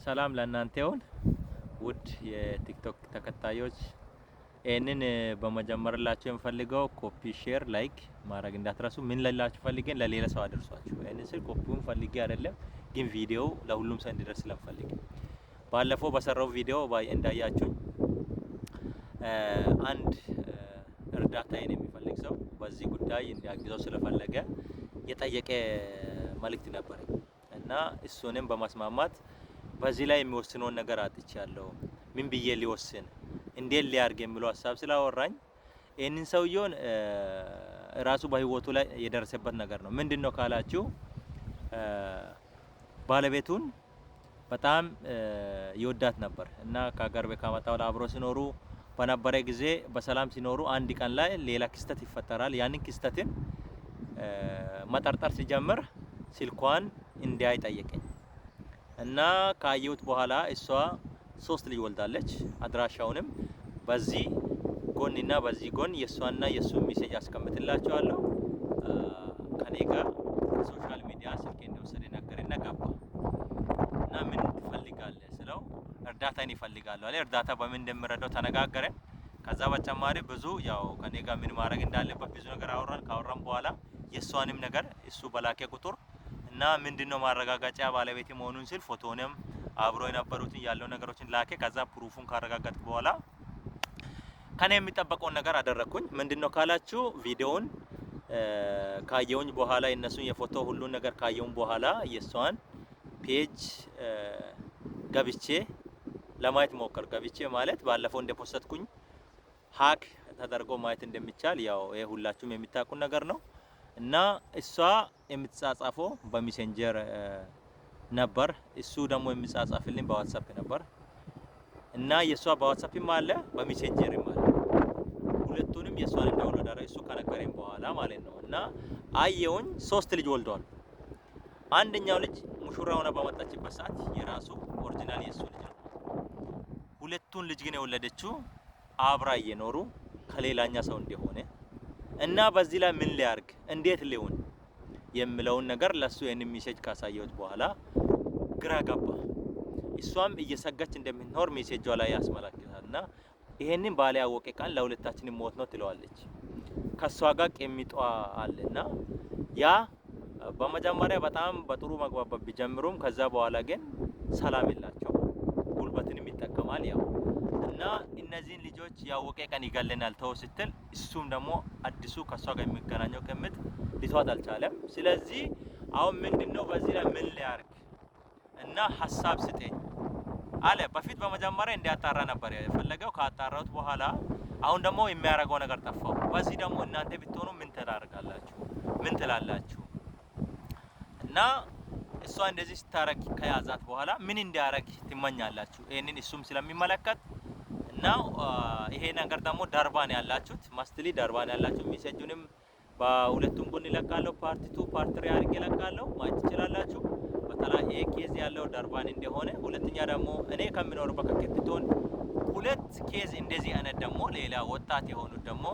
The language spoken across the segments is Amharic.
ሰላም ለእናንተ ይሁን ውድ የቲክቶክ ተከታዮች፣ ይህንን በመጀመርላችሁ የምፈልገው copy፣ share፣ like ማድረግ እንዳትረሱ። ምን ልላችሁ ፈልገን ለሌላ ሰው አድርሷችሁ። ይህንን ስል ኮፒውን ፈልጌ አይደለም፣ ግን ቪዲዮው ለሁሉም ሰው እንዲደርስ ስለምፈልግ ባለፈው በሰራው ቪዲዮ እንዳያችሁኝ አንድ እርዳታዬን የሚፈልግ ሰው በዚህ ጉዳይ እንዲያግዘው ስለፈለገ የጠየቀ መልእክት ነበረኝ እና እሱንም በማስማማት በዚህ ላይ የሚወስነውን ነገር አጥቻለሁ። ምን ብዬ ሊወስን እንዴት ሊያርግ የሚለው ሀሳብ ስላወራኝ ይህንን ሰውየውን ራሱ በህይወቱ ላይ የደረሰበት ነገር ነው። ምንድን ነው ካላችሁ ባለቤቱን በጣም ይወዳት ነበር እና ከሀገር ቤት ካመጣው አብሮ ሲኖሩ በነበረ ጊዜ በሰላም ሲኖሩ አንድ ቀን ላይ ሌላ ክስተት ይፈጠራል። ያንን ክስተትን መጠርጠር ሲጀምር ስልኳን እንዲያይ ጠየቀኝ እና ካየሁት በኋላ እሷ ሶስት ልጅ ወልዳለች። አድራሻውንም በዚህ ጎንና በዚህ ጎን የእሷና የእሱ message አስቀምጥላቸዋለሁ። ከኔ ጋር ከ social media ስልኬ እንደወሰደ ነገርና ገባ እና ምን ትፈልጋለህ ስለው እርዳታን ይፈልጋለሁ አለ። እርዳታ በምን እንደምረዳው ተነጋገረን። ከዛ በተጨማሪ ብዙ ያው ከኔ ጋር ምን ማድረግ እንዳለበት ብዙ ነገር አወራን። ካወራን በኋላ የእሷንም ነገር እሱ በላከ ቁጥር እና ምንድነው ማረጋገጫ ባለቤት መሆኑን ስል ፎቶንም አብሮ የነበሩትን ያለው ነገሮችን ላከ። ከዛ proof ኡን ካረጋገጥኩ በኋላ ከኔ የሚጠበቀውን ነገር አደረግኩኝ። ምንድነው ካላችሁ ቪዲዮውን ካየውኝ በኋላ የእነሱን የፎቶ ሁሉን ነገር ካየውን በኋላ የእሷን page ገብቼ ለማየት ሞከር። ገብቼ ማለት ባለፈው እንደ post ኩኝ hack ተደርጎ ማየት እንደሚቻል ያው ይሄ ሁላችሁም የሚታውቁ ነገር ነው። እና እሷ የምትጻጻፈው በ Messenger ነበር፣ እሱ ደግሞ የሚጻጻፍልኝ በ WhatsApp ነበር። እና የእሷ በ WhatsApp ም አለ በ Messenger ም አለ። ሁለቱንም የእሷን download አደረገ እሱ ከነገረኝ በኋላ ማለት ነው። እና አየውኝ ሶስት ልጅ ወልደዋል። አንደኛው ልጅ ሙሽራ ሆና በመጣችበት ሰዓት የራሱ original የእሱ ልጅ ነው። ሁለቱን ልጅ ግን የወለደችው አብራ እየኖሩ ከሌላኛ ሰው እንደሆነ እና በዚህ ላይ ምን ሊያርግ እንዴት ሊሆን የሚለውን ነገር ለሱ ይህን message ካሳየሁት በኋላ ግራ ገባ። እሷም እየሰጋች እንደምትኖር message ጇ ላይ ያስመለክታል። እና ይሄንን ባለ ያወቀ ቀን ለሁለታችንም ሞት ነው ትለዋለች። ከሷ ጋር ቄሚጧ አለና ያ በመጀመሪያ በጣም በጥሩ መግባባት ቢጀምሩም ከዛ በኋላ ግን ሰላም የላቸው። ጉልበትንም ይጠቀማል ያው እና እነዚህን ልጆች ያወቀ ቀን ይገለናል ተው ስትል እሱም ደግሞ አዲሱ ከሷ ጋር የሚገናኘው ቅምጥ ሊተዋት አልቻለም። ስለዚህ አሁን ምንድነው በዚህ ላይ ምን ሊያርግ እና ሀሳብ ስጠኝ አለ። በፊት በመጀመሪያ እንዲያጣራ ነበር የፈለገው። ካጣራሁት በኋላ አሁን ደግሞ የሚያደርገው ነገር ጠፋው። በዚህ ደግሞ እናንተ ብትሆኑ ምን ታደርጋላችሁ? ምን ትላላችሁ? እና እሷ እንደዚህ ስታረግ ከያዛት በኋላ ምን እንዲያረግ ትመኛላችሁ? ይሄንን እሱም ስለሚመለከት እና ይሄ ነገር ደግሞ ደርባን ያላችሁት mostly ደርባን ያላችሁ message ኡንም በሁለቱም ጎን ይለቃለሁ። part 2 part 3 አድርጌ እለቃለሁ፣ ማየት ትችላላችሁ። በተለይ ይሄ case ያለው ደርባን እንደሆነ፣ ሁለተኛ ደግሞ እኔ ከምኖርበት ከኬፕታውን ሁለት case እንደዚህ አይነት ደግሞ ሌላ ወጣት የሆኑት ደግሞ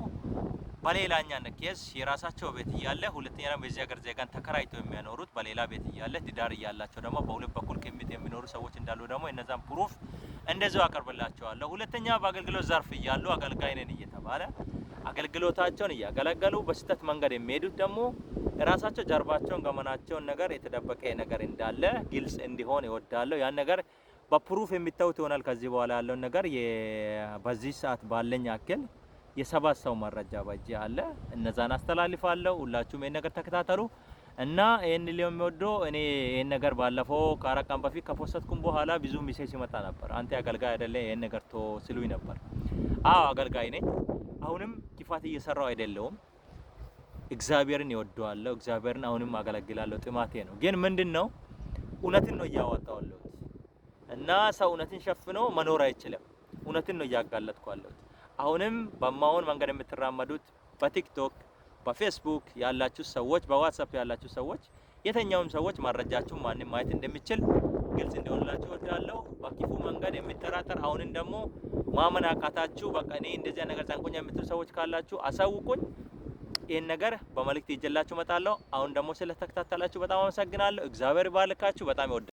በሌላኛ case የራሳቸው ቤት እያለ ሁለተኛ ደግሞ የዚህ ሀገር ዜጋን ተከራይተው የሚያኖሩት በሌላ ቤት እያለ ትዳር እያላቸው ደግሞ በሁለት በኩል ቅምጥ የሚኖሩ ሰዎች እንዳሉ ደግሞ እነዛን proof እንደዚሁ አቀርብላቸዋለሁ። ሁለተኛ በአገልግሎት ዘርፍ እያሉ አገልጋይ ነን እየተባለ አገልግሎታቸውን እያገለገሉ በስህተት መንገድ የሚሄዱት ደግሞ ራሳቸው ጀርባቸውን ገመናቸውን ነገር የተደበቀ ነገር እንዳለ ግልጽ እንዲሆን ይወዳለሁ። ያን ነገር በ proof የሚታዩት ይሆናል። ከዚህ በኋላ ያለውን ነገር በዚህ ሰዓት ባለኝ ያክል የሰባት ሰው መረጃ በእጄ አለ። እነዛን አስተላልፋለሁ። ሁላችሁም ይሄን ነገር ተከታተሉ እና ይሄን የሚወደው እኔ ይሄን ነገር ባለፈው ከአራት ቀን በፊት ከ post ኩም በኋላ ብዙ message ሲመጣ ነበር። አንተ አገልጋይ አይደለ ይሄን ነገር ቶ ሲሉኝ ነበር። አዎ አገልጋይ ነኝ። አሁንም ክፋት እየሰራው አይደለውም። እግዚአብሔርን እወደዋለሁ። እግዚአብሔርን አሁንም አገለግላለሁ። ጥማቴ ነው። ግን ምንድነው እውነትን ነው እያወጣሁ ያለሁት እና ሰው እውነትን ሸፍኖ መኖር አይችልም። እውነትን ነው እያጋለጥኩ ያለሁት። አሁንም በማውን መንገድ የምትራመዱት በቲክቶክ በፌስቡክ ያላችሁ ሰዎች፣ በ WhatsApp ያላችሁ ሰዎች፣ የተኛውም ሰዎች መረጃችሁ ማንም ማየት እንደሚችል ግልጽ እንዲሆንላችሁ እወዳለሁ። በክፉ መንገድ የሚጠራጠር አሁንም ደግሞ ማመን አቃታችሁ፣ በቃ እኔ እንደዚያ ነገር ጨንቆኛ የምትሉ ሰዎች ካላችሁ አሳውቁኝ። ይህን ነገር በመልእክት ይዤላችሁ እመጣለሁ። አሁን ደግሞ ስለተከታተላችሁ በጣም አመሰግናለሁ። እግዚአብሔር ይባርካችሁ። በጣም ይወዳል።